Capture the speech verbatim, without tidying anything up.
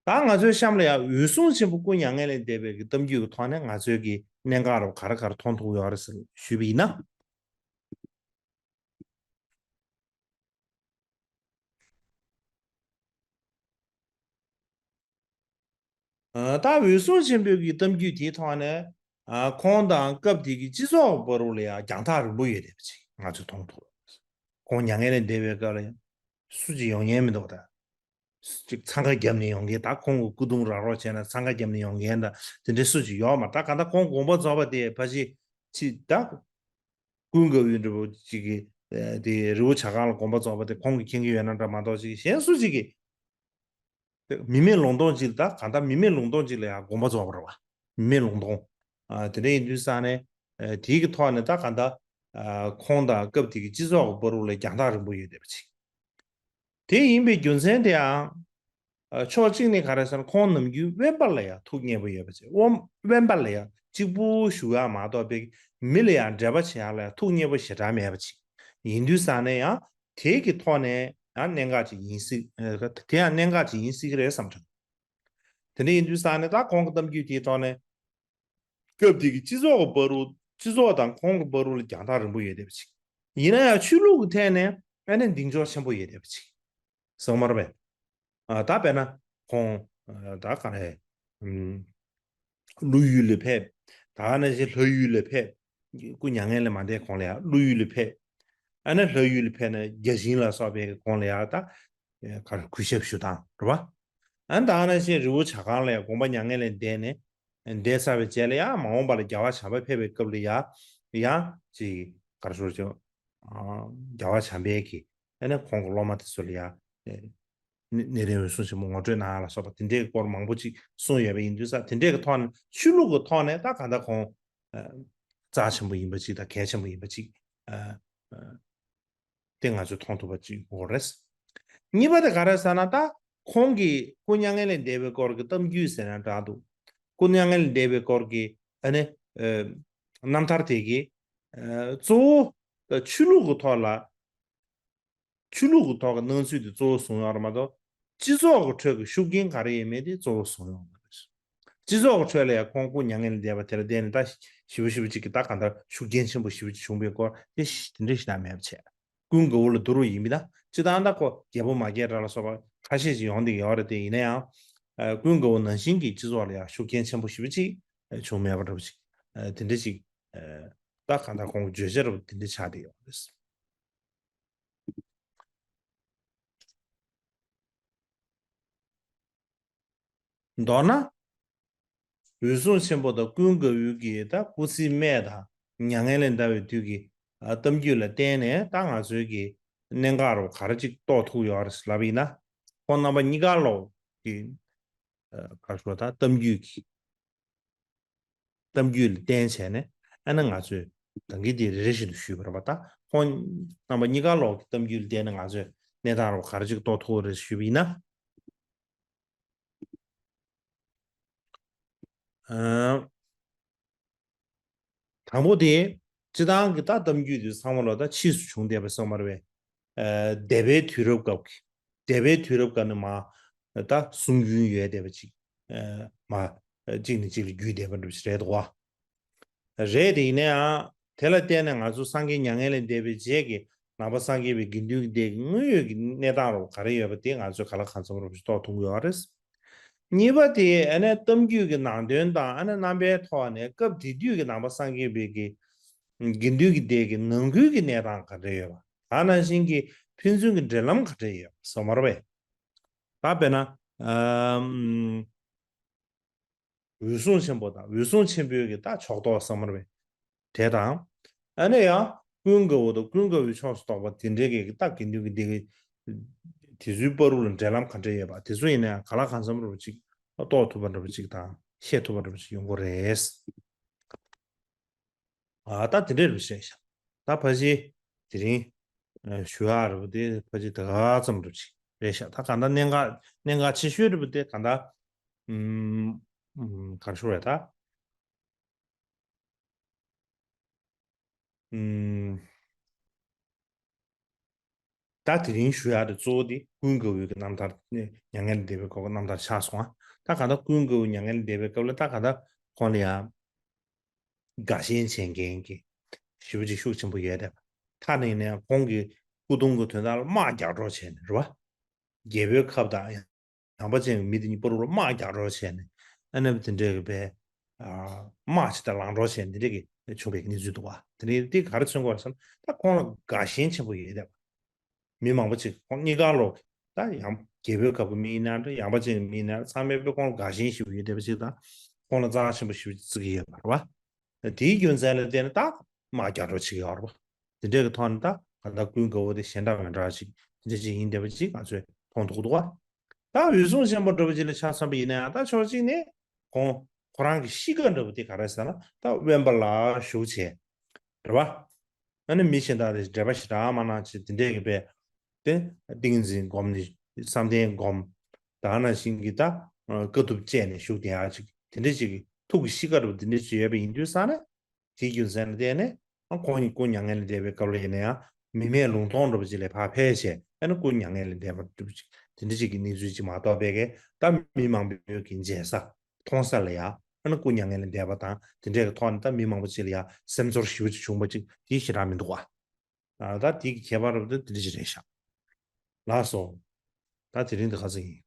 ད་ང་ཚོའི་གཤམ་ལ་ཡང་འོད་སྲུང་ཆེན་པོ་སྐུ་མྱ་ངན་ལས་འདས་པའི་གི་གཏམ་རྒྱུད་ཀྱི་ཐོག་ནས་ང་ཚོའི་གི་གནད་འགག་རུ་ག་རེ་ག་རེ་མཐོང་ཐུབ་ཡོད་རེད་ཟེར་ཞུས་པ་ཡིན་ན། ད་འོད་སྲུང་ཆེན་པོའི་གི་གཏམ་རྒྱུད་དེའི་ཐོག་ནས། ཁོང་དང་སྐབས་དེ་གི་སྤྱི་ཚོགས་བར་དུ་ལ་ཡང་རྒྱང་ཐག་རིང་པོ་ཡོད་བསྡད་པ་ཅིག་ང་ཚོས་མཐོང་ཐུབ། ཁོང་མྱ་ངན་ལས་འདས་པའི་སྐབས་ལ་ཡང་སུ་གཅིག་ཡོང་མཁན་མི་འདུག་ད་ཅིག་འཚང་ཁ་བརྒྱབ་ནས་ཡོང་མཁན། ད་ཁོང་གི་སྐུ་གདུང་རག་རོགས་བྱས་ན་འཚང་ཁ་བརྒྱབ་ནས་ཡོང་མཁན་ད་དེ་འདྲའི་སུ་གཅིག་ཡོད་མ་རེད། ད་གང་ལྟར་ཁོང་དགོངས་པ་རྫོགས་པ་དེ་ཕལ་ཆེར་ཅིག་ད་ཀུན་དགའ་བོའི་འདྲ་པོ་ཅིག་གི་དེ་རི་བོ་བྱ་རྐང་ལ་དགོངས་པ་རྫོགས་པ་དེ་ཁོང་གིས་མཁྱེན་གྱི་ཡོད་ན་འདྲ་མ་གཏོགས་ཅིག་གཞན་སུ་གཅིག་གིས། མི་མེད་ལུང་སྟོང་ཅིག་ལ། ད་གང་ལྟར་མི་མེད་ལུང་སྟོང་ཅིག་ལ་ཡང་དགོངས་པ་རྫོགས་པ་རེད་བ། མི་མེད་ལུང་སྟོང་། དེ་འདྲ་ཡིན་དུས་ཙང་ནས་དེའི་གི་ཐོག་ནས་ད་གང་ལྟར་ཁོང་དང་སྐབས་དེ་གི་སྤྱི་ཚོགས་ཀྱི་བར་དུ་ལ་རྒྱང་ཐག་རིང་པོ་ཡོད་བསྡད་པ་ཅིག་དེ་ཡིན་པའི་རྒྱུ་མཚན་དེའང་། ཕྱོགས་གཅིག་ནས་ག་རེ་ཟེར་ན། ཁོང་ནམ་རྒྱུན་དབེན་པ་ལ་ཡང་ཐུགས་མཉེས་པོ་ཡོད་པ་ཅིག་དབེན་པ་ལ་ཡང་གཅིག་པུ་བཞུགས་ཡག་མ་གཏོགས་པའི་མི་ལ་ཡང་འབྲེལ་བ་བྱེད་ཡག་ལ་ཡང་ཐུགས་མཉེས་པོ་ཞེ་དྲག་མེད་པ་ཅིག་ཡིན་དུས་ཙང་ནས་ཡང་དེའི་གི་ཐོག་ནས་ཡང་གནད་འགག་ཅིག་ཡིན་སྲིད། དེ་ཡང་གནད་འགག་ཅིག་ཡིན་སྲིད་ཀྱི་རེད་བསམ་དྲན། དེ་འདྲ་ཡིན་དུས་ཙང་ནས་ད་ཁོང་གི་གཏམ་རྒྱུད་དེའི་ཐོག་ནས། སྐབས་དེ་གི་སྤྱི་ཚོགས་ཀྱི་བར་དུ། སྤྱི་ཚོགས་དང་ཁོང་གི་བར་དུ་ལ་རྒྱང་ཐག་རིང་པོ་ཡོད་བསྡད་པ་ཅིག་ཡིན་ན་ཡང་ཆོས་ལུགས་ཀྱི་ཐད་ནས་ཨ་ནི་གདེང་འཇོག་ཆེན་པོ་ཡོད་བསྡད་པ་ཅིག་སོང་མ་རེད་པས། ད་དཔེར་ན་ཁོང་ད་ག་རེ། ཀླུ་ཡུལ་ལ་ཕེབས། ད་ནང་བཞིན་ལྷ་ཡུལ་ལ་ཕེབས། སྐུ་མྱ་ངན་ལས་མ་འདས་གོང་ལ་ཡང་ཀླུ་ཡུལ་ལ་ཕེབས། ཨ་ནི་ལྷ་ཡུལ་ལ་ཕེབས་ནས་བརྒྱ་བྱིན་ལ་སོགས་པའི་གོང་ལ་ཡང་ད་ག་རེ་གུས་ཞབས་ཞུ་སྟངས་རེད་བ། ཨ་ནི་ད་ནང་བཞིན་རི་བོ་བྱ་རྐང་ལ་ཡང་དགོངས་པ་མྱ་ངན་ལས་འདས་ནས། འདས་ཚར་བའི་རྗེས་ལ་ཡང་མ་འོངས་པ་ལ་རྒྱལ་བ་བྱམས་པ་ཕེབས་པའི་སྐབས་ལ་ཡང་ཡང་ཅིག་ག་རེ་ཟེར་ཅིག་རྒྱལ་བ་བྱམས་པས་ཀྱིས་ཨ་ནི་ཁོང་གི་སློབ་མ་དེ་ཚོ་ལ་ཡང་ནི་ནི་རེ་འོད་སྲུང་ཆེན་པོ་ངོ་སྤྲོད་གནང་ལ་སོགས་པ་དེ་འདྲའི་སྐོར་མང་པོ་ཅིག་གསུངས་ཡོད་པ་ཡིན་དུས་ཙང་། དེ་འདྲའི་གི་ཐོག་ནས་ཆོས་ལུགས་ཀྱི་ཐོག་ནས་ད་གང་ལྟར་ཁོང་རྩ་ཆེན་པོ་ཡིན་པ་ཅིག་དང་གལ་ཆེན་པོ་ཡིན་པ་ཅིག་དེ་ང་ཚོས་མཐོང་ཐུབ་པ་ཅིག་ཡོད་རེད། གཉིས་པ་དེ་ག་རེ་ཟེར་ན། ད་ཁོང་གིས་སྐུ་མྱ་ངན་ལས་འདས་པའི་སྐོར་གྱི་གཏམ་རྒྱུད་ཟེར་ན་འདྲ་འདུག་སྐུ་མྱ་ངན་ལས་འདས་པའི་སྐོར་གྱི་ཨ་ནི་རྣམ་ཐར་དེ་གིས་གཙོ་བོ་ཆོས་ལུགས་ཀྱི་ཐོག་ལ། ཆོས་ལུགས་ཀྱི་ཐོག་གི་སྣང་ཚུལ་དེ་གཙོ་བོ་བཟུང་ཡོད་རེད་མ་གཏོགས། སྤྱི་ཚོགས་ཀྱི་ཁྲོད་ཀྱི་ཤུགས་རྐྱེན་ག་རེ་ཡོད་མེད་དེ་གཙོ་བོ་བཟུང་ཡོད་མ་རེད། སྤྱི་ཚོགས་ཀྱི་ཁྲོད་ལ་ཡང་ཁོང་སྐུ་མྱ་ངན་ལས་འདས་པ་དེ་ལ་བརྟེན་ནས་ད་ཞེ་པོ་ཞེ་པོ་ཅིག་གི་ད་གང་ལྟར་ཤུགས་རྐྱེན་ཆེན་པོ་ཞེ་པོ་ཅིག་བྱུང་བའི་སྐོར་དེ་ཞིག་དེ་འདྲ་ཞིག་ན་མེད་པ་བྱས། ཀུན་དགའ་བོ་ལ་བསྡུར་བ་ཡིན་པ་ད་སྤྱི་བཏང་ད་ཁོ་རྒྱལ་པོ་མ་རྒྱལ་ར་ལ་སོགས་པ་ཁ་ཤས་ཤིག་ཡོང་བསྡད་ཀྱི་ཡོད་རེད་དེ། ཡིན་ན་ཡང་ཀུན་དགའ་བོ་ནང་བཞིན་གྱི་སྤྱི་ཚོགས་ལ་ཡང་ཤུགས་རྐྱེན་ཆེན་པོ་ཞེ་པོ་ཅིག་བྱུང་མེད་པ་འདྲ་པོ་ཅིག་དེ་འདྲ་ཅིག་ད་གང་ལྟར་ཁོང་གི་བརྗོད་བྱ་རུ་དེ་འདྲ་ཆགས་བསྡད་ཡོད་རེད། མདོར་ན། འོད་སྲུང་ཆེན་པོ་དང་ཀུན་དགའ་བོའི་གི་ད་སྐུ་ཚེའི་སྨད་དང་མྱ་ངན་ལས་འདའ་བའི་དུས་ཀྱི་གཏམ་རྒྱུད་ལ་བརྟེན་ནས་ད་ང་ཚོའི་གི་གནད་འགག་རུ་ག་རེ་ཅིག་རྟོགས་ཐུབ་ཡོད་རེད་ལབ་ཡིན་ན། ཁོང་རྣམ་པ་གཉིས་ཀ་ལོག་གི་ག་རེ་ཞུ་ད་གཏམ་རྒྱུད་ཀྱི། གཏམ་རྒྱུད་ལ་བརྟེན་བྱས་ནས་ཨ་ནི་ང་ཚོས་ད་གིན་དེ་རེ་རེ་བཞིན་དུ་ཞུས་པ་རེད་པ། ད་ཁོང་རྣམ་པ་གཉིས་ཀ་ལོག་གི་གཏམ་རྒྱུད་ལ་བརྟེན་ནས་ང་ཚོས་གནས་སྟངས་རུ་ག་རེ་ཅིག་རྟོགས་ཐུབ་རེད་ཞུས་པ་ཡིན་ན། ཨ། དང་པོ་དེ། སྤྱི་བཏང་གི་ད་གཏམ་རྒྱུད་དེ་ཚང་མ་ལོ་ད་ཕྱིས་སུ་བྱུང་བསྡད་པ་སོང་མ་རེད་པས། ཨ། འདས་པའི་དུས་རབས་སྐབས་ཀྱི། འདས་པའི་དུས་རབས་སྐབས་ནས་མ་ད་གསུང་རྒྱུན་ཡོད་བསྡད་པ་ཅིག་ཨ། མ་གཅིག་ནས་གཅིག་ལ་བརྒྱུད་བསྡད་པ་འདྲ་པོ་ཞིག་རེད་འདུག་བ། རེད་དེ། ཡིན་ན་ཡང་དེ་ལ་བརྟེན་ནས་ང་ཚོ་སངས་རྒྱས་མྱ་ངན་ལས་འདས་པའི་རྗེས་ཀྱི་ནང་པ་སངས་རྒྱས་པའི་དགེ་འདུན་གྱི་སྡེ་གི་དངོས་ཡོད་ཀྱི་གནས་སྟངས་རུ་ག་རེ་ཡོད་པ་དེ་ང་ཚོས་གང་ལ་གང་འཚམ་རུ་ཞིག་རྟོགས་ཐུབ་ཀྱི་ཡོད་རེད། གཉིས་པ་དེ་ཨ་ནི་གཏམ་རྒྱུད་ཀྱི་ནང་དོན་དང་ཨ་ནི་རྣམ་པའི་ཐོག་ནས་སྐབས་དེ་དུས་ཀྱི་ནང་པ་སངས་རྒྱས་པའི་གི་དགེ་འདུན་གྱི་སྡེ་གི་ནང་ཁུལ་གྱི་གནས་སྟངས་ག་རེ་ཡོད་པ། ད་ནང་བཞིན་གྱི་ཕན་ཚུན་གྱི་འབྲེལ་ལམ་ག་རེ་ཡོད་པ་སོགས་མ་རེད་པས། ད་དཔེར་ན། ཨམ། འོད་སྲུང་ཆེན་པོ་དང་འོད་སྲུང་ཆེན་པོའི་གི་ད་ཕྱོགས་གཏོགས་སོགས་མ་རེད་པས། དེ་དང་། ཨ་ནི་ཡང་ཀུན་དགའ་བོ་དང་ཀུན་དགའ་བོའི་ཕྱོགས་སུ་གཏོགས་པ་དེ་འདྲའི་གི་ད་དགེ་འདུན་གྱི་སྡེ་གི་དེ་ཚོའི་བར་དུ་ལ་འབྲེལ་ལམ་ག་འདྲ་ཡོད་པ་དེ་ཚོ་ཡིན་ན་ཡང་གང་ལ་གང་འཚམ་རུ་ཅིག་རྟོགས་ཐུབ་པ་འདྲ་པོ་ཅིག་དང་ཤེས་ཐུབ་པ་འདྲ་པོ་ཅིག་ཡོང་གི་རེད། ཨ། ད་དེ་འདྲ་རུ་བཤད་ཤག་ད་ཕལ་ཆེར་དེ་རིང་ཞུ་ཡག་རུ་དེ་ཕལ་ཆེར་དེ་ག་ཙམ་རུ་ཅིག་རེད་ཤག་ད་གང་ལྟར་གནད་འགག་གནད་འགག་ཆེ་ཤོས་རུ་དེ་གང་ལྟར། ཨུམ། ཨུམ། ག་རེ་ཞུ་རེད་ད། ཨུམ། ད་དེ་རིང་ཞུ་ཡག་དེ་གཙོ་བོ་དེ་ཀུན་དགའ་བོའི་གི་རྣམ་ཐར་ནི་མྱ་ངན་ལས་འདས་པའི་སྐབས་ཀྱི་རྣམ་ཐར་ཆགས་སོང་ཨ། ད་གང་ལྟར་ཀུན་དགའ་བོ་མྱ་ངན་ལས་འདས་པའི་སྐབས་ལ་ད་གང་ལྟར་ཁོང་ལ་ཡང་དགའ་ཞེན་བྱེད་མཁན་གྱི་ཞེ་པོ་ཅིག་ཤུགས་ཆེན་པོ་ཡོད་དེ། ཐ་ན་ཡིན་ན་ཡང་ཁོང་གི་སྐུ་གདུང་གི་དོན་དག་ལ་དམག་རྒྱག་རོགས་བྱས་ནས་རེད་བ། རྒྱལ་པོའི་ཁབ་དང་ཡངས་པ་ཅན་གྱི་མི་དེ་གཉིས་བར་ལ་དམག་རྒྱག་རོགས་བྱས་ནས་ཨ་ནི་དེ་འདྲའི་གི་པའི་དམག་ཅིག་དང་ལངས་རོགས་བྱས་ནས་དེ་འདྲའི་གི་བྱུང་བའི་གནས་ཚུལ་འདུག་བ། དེ་ནས་དེ་ག་རེ་མཚོན་གྱི་ཡོད་རེད་ཟེར་ན་ད་ཁོང་ལ་དགའ་ཞེན་ཆེན་པོ་ཡོད་དེ། མི་མང་པོ་ཅིག་ཁོང་གཉིས་ཀ་ལོ་ད་ཡང་རྒྱལ་པོའི་ཁབ་ཀྱི་མི་ཡིན་ན་འདྲ་ཡངས་པ་ཅན་གྱི་མི་ཡིན་ན་འདྲ་ཚང་མས་དཔེ་ཁོང་ལ་དགའ་ཞེན་ཞེ་པོ་ཡོད་བསྡད་པ་ཅིག་དང་ཁོང་ལ་རྩ་ཆེན་པོ་ཞེ་པོ་ཅིག་བརྩི་གི་ཡོད་པ་རེད་བ། དེའི་རྒྱུ་མཚན་ལ་བརྟེན་ནས་ད་དམག་རྒྱག་རོགས་བྱེད་ཀྱི་ཡོད་རེད་བ། དེ་འདྲའི་གི་ཐོག་ནས་ད་ག་ད་ཀུན་དགའ་བོ་དེ་གཞན་དག་མི་འདྲ་ཅིག་དེ་འདྲ་ཅིག་ཡིན་བསྡད་པ་ཅིག་ང་ཚོས་མཐོང་ཐུབ་འདུག་བ། ད་འོད་སྲུང་ཆེན་པོ་འདྲ་བོ་ཅིག་ལ་ཆ་མཚོན་པ་ཡིན་ན་ཡང་ད་ཕྱོགས་གཅིག་ནས་ཁོང་ཁོ་རང་གི་གཤིས་ཀ་འདྲ་བོ་དེ་ག་རེ་ཟེར་ན་ད་དབེན་པ་ལ་བཞུགས་བྱས་རེད་བ། ཨ་ནི་མི་གཞན་དག་དེ་འབྲེལ་བ་ཞེ་དྲག་མ་གནང་བྱས་དེ་འདྲས་ཀྱི་པས། དེ་ཏིང་འཛིན་སྒོམ་ནི་བསམ་གཏན་སྒོམ། ད་ནང་བཞིན་གྱི་ད་དཀའ་ཐུབ་སྤྱད་ནས་བཞུགས་བསྡད་ཡག་ཅིག་དེ་འདྲས་ཅིག་གི་ཐུགས་ཀྱི་གཤིས་ཀ་འདྲ་བོ་དེ་འདྲས་ཅིག་ཡོད་པ་ཡིན་དུས་ཙང་ནས། དེའི་རྒྱུ་མཚན་ལ་བརྟེན་ནས་ཨ་ཁོང་གཉིས་སྐུ་མྱ་ངན་ལས་འདས་པའི་སྐབས་ལ་ཡིན་ན་ཡང་མི་མེད་ལུང་སྟོང་འདྲ་བོ་ཅིག་ལ་ཕར་ཕེབས་བྱས་ཨ་ནི་སྐུ་མྱ་ངན་ལས་འདས་པ་འདྲ་བོ་ཅིག་དེ་འདྲ་ཅིག་གི་གནས་ཚུལ་ཅིག་མ་གཏོགས་པའི་གི་ད་མི་མང་པོས་ཀྱི་མཇལ་ས་མཐོང་ས་ལ་ཡང་ཨ་ནི་སྐུ་མྱ་ངན་ལས་འདས་པ་དང་དེ་འདྲའི་གི་ཐོག་ནས་ད་མི་མང་པོ་ཅིག་ལ་ཡང་སེམས་ཚོར་ཞེ་པོ་ཅིག་བྱུང་བ་ཅིག་དེ་ཞེ་དྲག་མི་འདུག་བ། ད་དེ་གི་ཁྱད་པར་རུ་དེ་འདྲ་ཅིག་རེད་ཤག་ལགས་སོ། ད་དེ་རིང་འདི་ག་ཚོད་ཡིན།